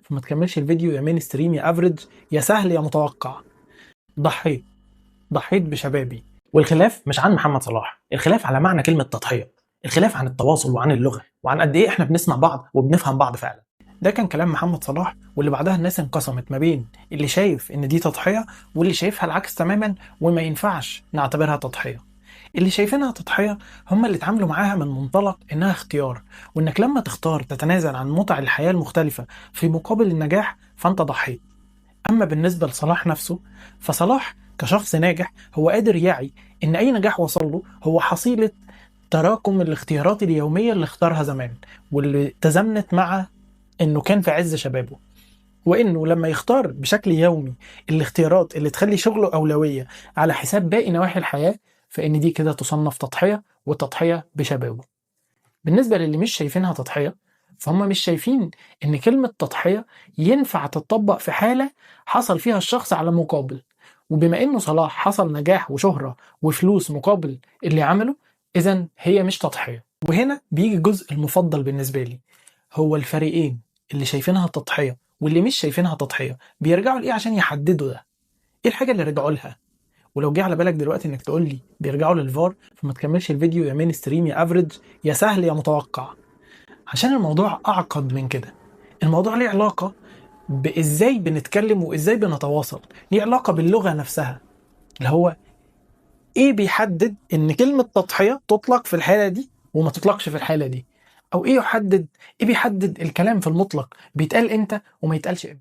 فما تكملش الفيديو يا mainstream يا average يا سهل يا متوقع. ضحيت، ضحيت بشبابي. والخلاف مش عن محمد صلاح، الخلاف على معنى كلمة تضحية، الخلاف عن التواصل وعن اللغة وعن قد ايه احنا بنسمع بعض وبنفهم بعض فعلا. ده كان كلام محمد صلاح، واللي بعدها الناس انقسمت ما بين اللي شايف ان دي تضحية واللي شايفها العكس تماما وما ينفعش نعتبرها تضحية. اللي شايفينها تضحية هم اللي اتعاملوا معاها من منطلق انها اختيار، وانك لما تختار تتنازل عن متع الحياة المختلفة في مقابل النجاح فانت ضحيت. اما بالنسبة لصلاح نفسه، فصلاح كشخص ناجح هو قادر يعي ان اي نجاح وصل له هو حصيلة تراكم الاختيارات اليومية اللي اختارها زمان واللي تزامنت مع انه كان في عز شبابه، وانه لما يختار بشكل يومي الاختيارات اللي تخلي شغله اولوية على حساب باقي نواحي الحياة، فان دي كده تصنف تضحية، وتضحية بشبابه. بالنسبة للي مش شايفينها تضحية، فهم مش شايفين ان كلمة تضحية ينفع تتطبق في حالة حصل فيها الشخص على مقابل، وبما انه صلاح حصل نجاح وشهرة وفلوس مقابل اللي عمله، اذن هي مش تضحية. وهنا بيجي الجزء المفضل بالنسبة لي، هو الفريقين اللي شايفينها تضحية واللي مش شايفينها تضحية بيرجعوا لإيه عشان يحددوا ده؟ ايه الحاجة اللي رجعوا لها؟ ولو جه على بالك دلوقتي انك تقول لي بيرجعوا للفار، فما تكملش الفيديو يا mainstream يا average يا سهل يا متوقع، عشان الموضوع اعقد من كده. الموضوع ليه علاقة بازاي بنتكلم وازاي بنتواصل، ليه علاقة باللغة نفسها، اللي هو ايه بيحدد ان كلمة تضحية تطلق في الحالة دي وما تطلقش في الحالة دي، او ايه يحدد، ايه بيحدد الكلام في المطلق بيتقال امتى وما يتقالش امتى.